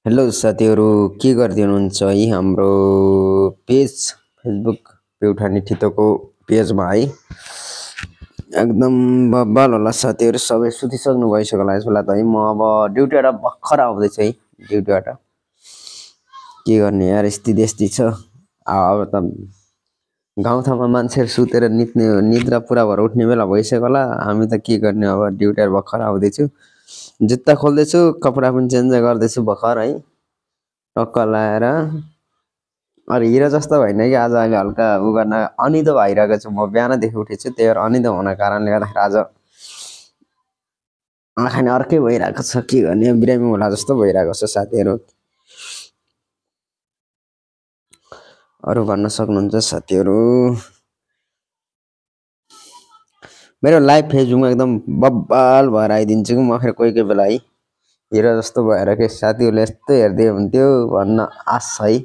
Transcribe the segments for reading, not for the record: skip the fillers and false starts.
hello साथीहरू के गर्दै हुनुहुन्छ है हाम्रो पेज फेसबुक प्युठानी ठितोको पेजमा है एकदम बब्बाल होला साथीहरू सबै सुतिसक्नु भइसक्यो होला यसबेला त है म अब ड्युटीबाट भर्खर आउँदैछु है ड्युटीबाट के गर्ने यार स्थिति यस्तै छ अब त गाउँठाउँमा मान्छेहरू सुतेर निद्रा पुरा भएर उठ्ने बेला भइसक्यो होला हामी त के गर्ने अब ड्युटीबाट भर्खर आउँदैछु जुत्ता खोल्दैछु कपडा पनि चेन्ज गर्दैछु भर्खर है टक्क लाएर अरे हिरो जस्तो होइन कि आज अहिले हल्का उ गर्न अनिदो भइरहेको छु म बिहानदेखि उठेछु त्यही भएर अनिदो हुने कारणले गर्दाखेरि आज आँखा नि अर्कै भइरहेको छ के गर्ने बिरामी होला जस्तो भइरहेको छ साथीहरू अरू भन्न सक्नुहुन्छ साथीहरू मेरो लाइभ फेसबुकमा एकदम बब्बाल भएर आइदिन्छु कि म फेरि कोही कोही बेला है हिरो जस्तो भएर के साथीहरूले यस्तो हेर्दै हुन्थ्यो भन्न आश है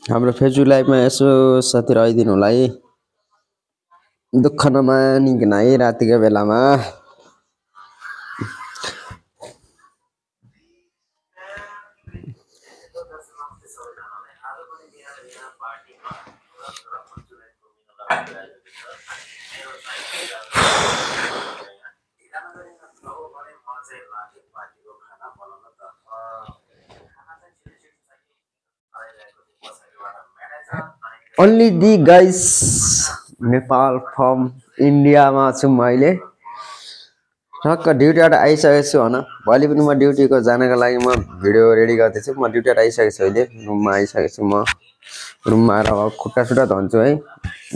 हाम्रो फेसबुक लाइभमा यसो साथीहरू आइदिनु होला है दुःख नमानिकन है रातिको बेलामा only the guys Nepal from इन्डियामा छु म अहिले ठक्क ड्युटीबाट आइसकेको छु होइन भोलि पनि म ड्युटीको जानको लागि म भिडियो रेडी गर्दैछु म ड्युटीबाट आइसकेको छु अहिले रुममा आइसकेको छु म रुममा आएर अब खुट्टा सुट्टा धुन्छु है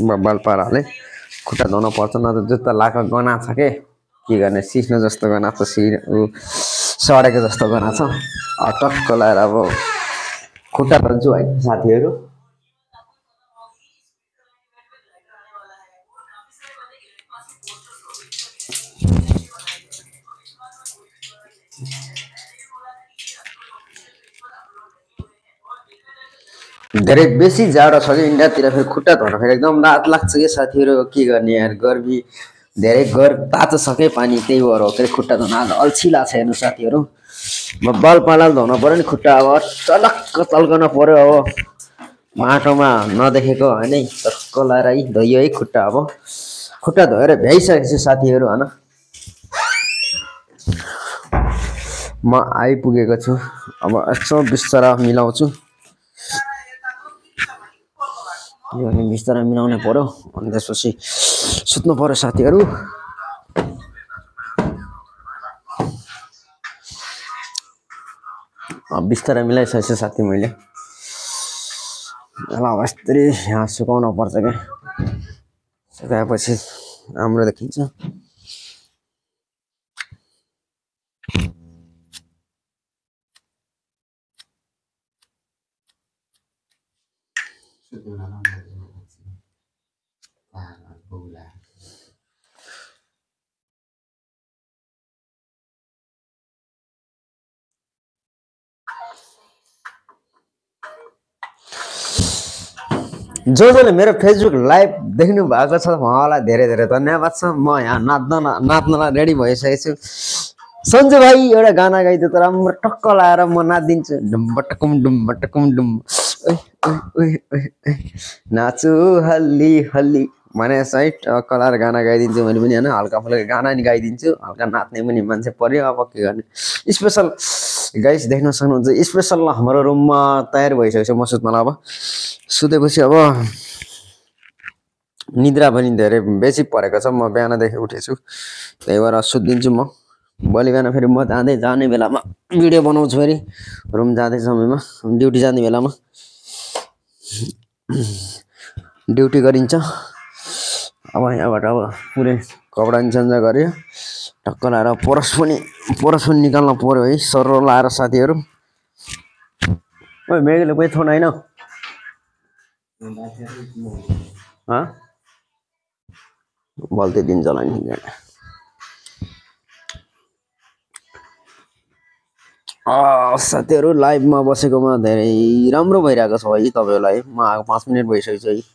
बब्बाल पाराले खुट्टा धुन पर्छ न त जुत्ता लाएको गना छ के गर्ने सिस्नो जस्तो गना छ सडेको जस्तो गना छ टक्क लाएर अब खुट्टा धुन्छु है साथीहरू धेरै बेसी जाडो छ कि इन्डियातिर फेरि खुट्टा धुन फेरि एकदम रात लाग्छ कि साथीहरू के गर्ने यार गर्मी धेरै तातो छ कि पानी त्यही भएर हो फेरि खुट्टा धुन आज अल्छी लाग्छ हेर्नु साथीहरू बल पालाल धुन पऱ्यो नि खुट्टा अब चलक्क चल्कन पऱ्यो अब माटोमा नदेखेको होइन टक्क लाएर है धोइयो है खुट्टा अब खुट्टा धोएर भ्याइसकेको छु साथीहरू होइन म आइपुगेको छु अब यसो बिस्तारा मिलाउँछु बिस्तारा मिलाउनु पर्यो अनि त्यसपछि सुत्नु पर्यो साथीहरू बिस्तारा मिलाइसकेको छु साथी मैले ल यस्तरी यहाँ सुकाउनु पर्छ क्या सुकाएपछि राम्रो देखिन्छ जसले मेरो फेसबुक लाइभ देख्नु भएको छ उहाँलाई धेरै धेरै धन्यवाद छ म यहाँ नाच्नलाई रेडी भइसकेको छु सन्जु भाइ एउटा गाना गाइदियो त राम्रो टक्क लाएर म नाचिदिन्छु डुम्बटकुम डुम नाचु हल्ली हल्ली भने है टक्क लाएर गाना गाइदिन्छु मैले पनि होइन हल्का फुल्का गाना नि गाइदिन्छु हल्का नाच्ने पनि मान्छे पर्यो अब के गर्ने स्पेसल गाइस देख्न सक्नुहुन्छ स्पेसल हाम्रो रुममा तयार भइसकेको छ म सुत्नलाई अब सुतेपछि अब निद्रा पनि धेरै बेसी परेको छ म बिहानदेखि उठेछु त्यही भएर सुत्दिन्छु म भोलि बिहान फेरि म जाने बेलामा भिडियो बनाउँछु फेरि रुम जाँदै समयमा ड्युटी जाने बेलामा ड्युटी गरिन्छ अब यहाँबाट अब पुरै कपडा चेन्ज गऱ्यो टक्क लाएर परस पनि निकाल्न पर्यो है सर्रो लाएर साथीहरू ओइ मेघले कोही थोन होइन बल्ती दिन्छ होला नि साथीहरू लाइभमा बसेकोमा धेरै राम्रो भइरहेको छ है तपाईँहरूलाई म आएको 5 मिनट भइसकेको छु है